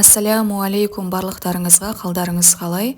Ассаляму алейкум барлықтарыңызға, қалдарыңыз қалай?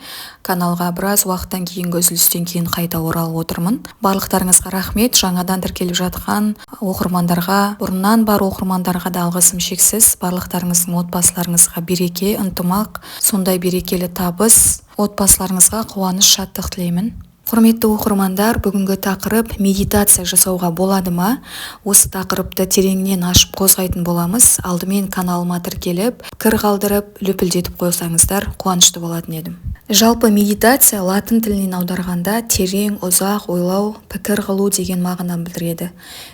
Каналға біраз уақыттан кейінгі үзілістен кейін қайта оралып отырмын. Барлықтарыңызға рахмет. Жаңадан тіркеліп жатқан оқырмандарға, бұрыннан бар оқырмандарға да алғысым шексіз. Барлықтарыңыздың отбасыларыңызға береке, ынтымақ, сондай берекелі табыс, отбасыларыңызға қуаныш, шаттық тілеймін. Құрметті оқырмандар, бүгінгі тақырып медитация жасауға болады ма? Осы тақырыпты тереңінен ашып қозғайтын боламыз. Алдымен каналыма тіркеліп, пікір қалдырып, лүпілдетіп қойсаңыздар, қуанышты болатын едім. Жалпы медитация латын тілінен аударғанда терең, ұзақ ойлау, пікір қылу деген мағына білдіреді.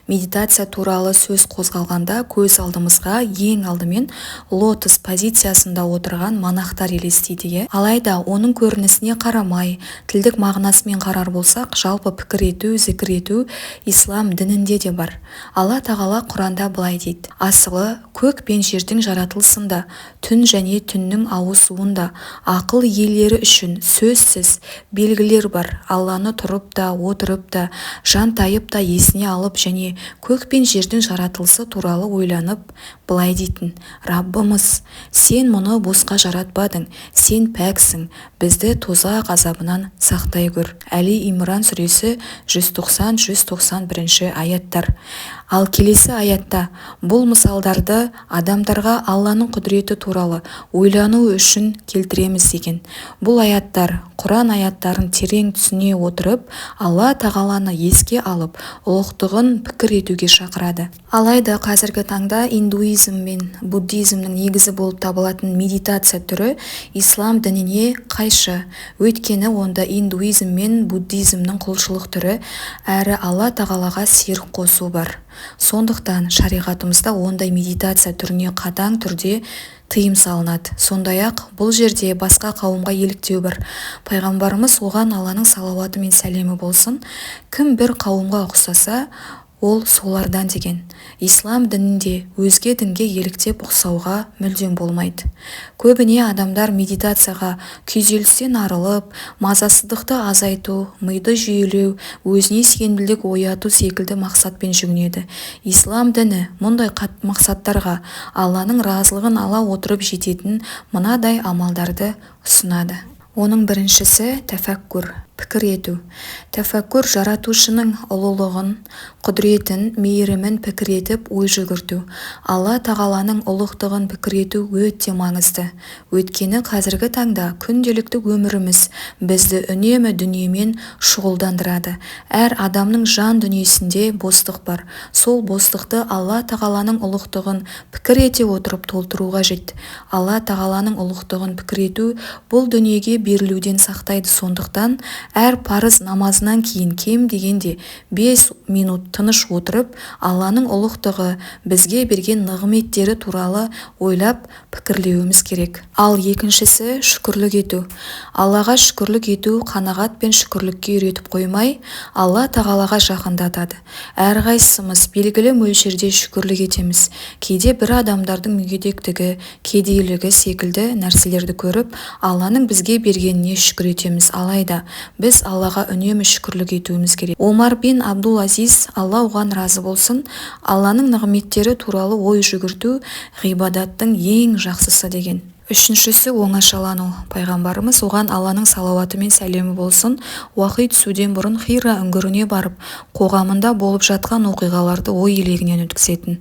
Медитация туралы сөз қозғалғанда көз алдымызға ең алдымен лотос позициясында отырған монахтар елестейді, иә? Алайда оның көрінісіне қарамай, тілдік мағынасымен қарар болсақ, жалпы пікір ету, зікір ету ислам дінінде де бар. Алла Тағала Құранда былай дейді: Асылы, көк пен жердің жаратылысында, түн және түннің ауысуында ақыл иелері үшін сөзсіз белгілер бар. Алланы тұрып та, отырып та, жантайып та есіне алып және көк пен жердің жаратылысы туралы ойланып, былай дейтін: Раббымыз, сен мұны босқа жаратпадың, сен пәксің, бізді тозақ азабынан сақтай көр. Әли Имран сүресі 190-191 аяттар. Ал келесі аятта бұл мысалдарды адамдарға Алланың құдіреті туралы ойлану үшін келтіреміз деген. Бұл аяттар Құран аяттарын терең түсіне отырып, Алла Тағаланы еске алып, ұлықтығын пікір етуге шақырады. Алайда қазіргі таңда индуизм мен буддизмнің негізі болып табылатын медитация түрі ислам дініне қайшы. Өйткені онда индуизм мен буддизмнің құлшылық түрі әрі Алла Тағалаға серік қосу бар. Сондықтан шариғатымызда ондай медитация түріне қатаң түрде тыйым салынады. Сондай-ақ бұл жерде басқа қауымға еліктеу бар. Пайғамбарымыз, оған Алланың салауаты мен сәлемі болсын, кім бір қауымға ұқсаса, ол солардан деген. Ислам дінінде өзге дінге еліктеп ұқсауға мүлдем болмайды. Көбіне адамдар медитацияға күйзелістен арылып, мазасыздықты азайту, миды жүйелеу, өзіне сенімділік ояту секілді мақсатпен жүгінеді. Ислам діні мұндай мақсаттарға Алланың разылығын ала отырып жететін мынадай амалдарды ұсынады. Оның біріншісі тәфәккүр, пікір ету. Тәфәккүр жаратушының ұлылығын, құдіретін, мейірімін пікір етіп ой жүгірту. Алла Тағаланың ұлықтығын пікір ету өте маңызды. Өйткені қазіргі таңда күнделікті өміріміз бізді үнемі дүниемен шұғылдандырады. Әр адамның жан дүниесінде бостық бар. Сол бостықты Алла Тағаланың ұлықтығын пікір ете отырып толтыру қажет. Алла Тағаланың ұлықтығын пікір ету бұл дүниеге берілуден сақтайды. Сондықтан әр парыз намазынан кейін кем дегенде 5 минут тыныш отырып, Алланың ұлықтығы, бізге берген нығметтері туралы ойлап, пікірлеуіміз керек. Ал екіншісі шүкірлік ету. Аллаға шүкірлік ету қанағат пен шүкірлікке үйретіп қоймай, Алла Тағалаға жақындатады. Әрқайсымыз белгілі мөлшерде шүкірлік етеміз. Кейде бір адамдардың мүгедектігі, кедейлігі секілді нәрселерді көріп, Алланың бізге бергеніне шүкір етеміз. Алайда біз Аллаға үнемі шүкірлік етуіміз керек. Омар бин Абдул Азиз, Алла оған разы болсын, Алланың нығметтері туралы ой жүгірту ғибадаттың ең жақсысы деген. Үшіншісі оңашалану. Пайғамбарымыз, оған Алланың салауаты мен сәлемі болсын, уақи түсуден бұрын Хира үңгіріне барып, қоғамында болып жатқан оқиғаларды ой елегінен өткізетін.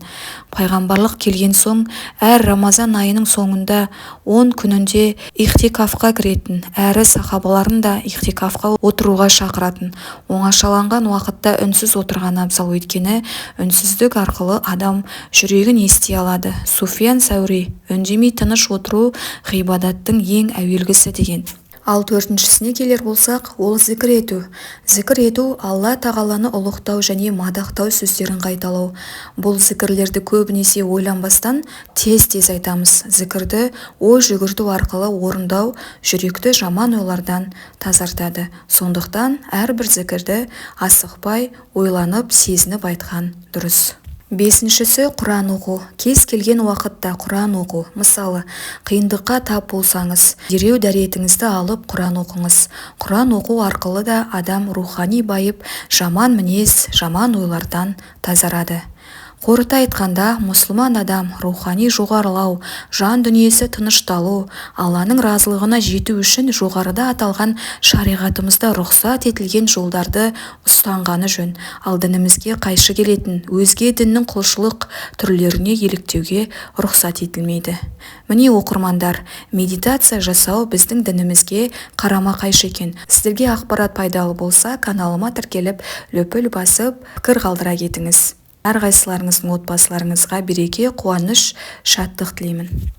Пайғамбарлық келген соң әр Рамазан айының соңында 10 күнінде ихтикафқа кіретін, әрі сахабаларын да ихтикафқа отыруға шақыратын. Оңашаланған уақытта үнсіз отырған абзал, өйткені үнсіздік арқылы адам жүрегін ести алады. Суфиян Сәури үндемей тыныш отыру ғибадаттың ең әуелгісі деген. Ал төртіншісіне келер болсақ, ол зікір ету. Зікір ету Алла Тағаланы ұлықтау және мадақтау сөздерін қайталау. Бұл зікірлерді көбінесе ойланбастан тез-тез айтамыз. Зікірді ой жүгірту арқылы орындау жүректі жаман ойлардан тазартады. Сондықтан әрбір зікірді асықпай, ойланып, сезініп айтқан дұрыс. Бесіншісі Құран оқу. Кез келген уақытта Құран оқу. Мысалы, қиындыққа тап болсаңыз, дереу дәретіңізді алып Құран оқыңыз. Құран оқу арқылы да адам рухани байып, жаман мінез, жаман ойлардан тазарады. Қорыта айтқанда, мұсылман адам рухани жоғарылау, жан дүниесі тынышталу, Алланың разылығына жету үшін жоғарыда аталған шариғатымызда рұқсат етілген жолдарды ұстанғаны жөн. Ал дінімізге қайшы келетін өзге діннің құлшылық түрлеріне еліктеуге рұқсат етілмейді. Міне, оқырмандар, медитация жасау біздің дінімізге қарама-қайшы екен. Сіздерге ақпарат пайдалы болса, каналыма тіркеліп, лүпіл басып, пікір қалдыра кетіңіз. Әрқайсыларыңыздың отбасыларыңызға береке, қуаныш, шаттық тілеймін.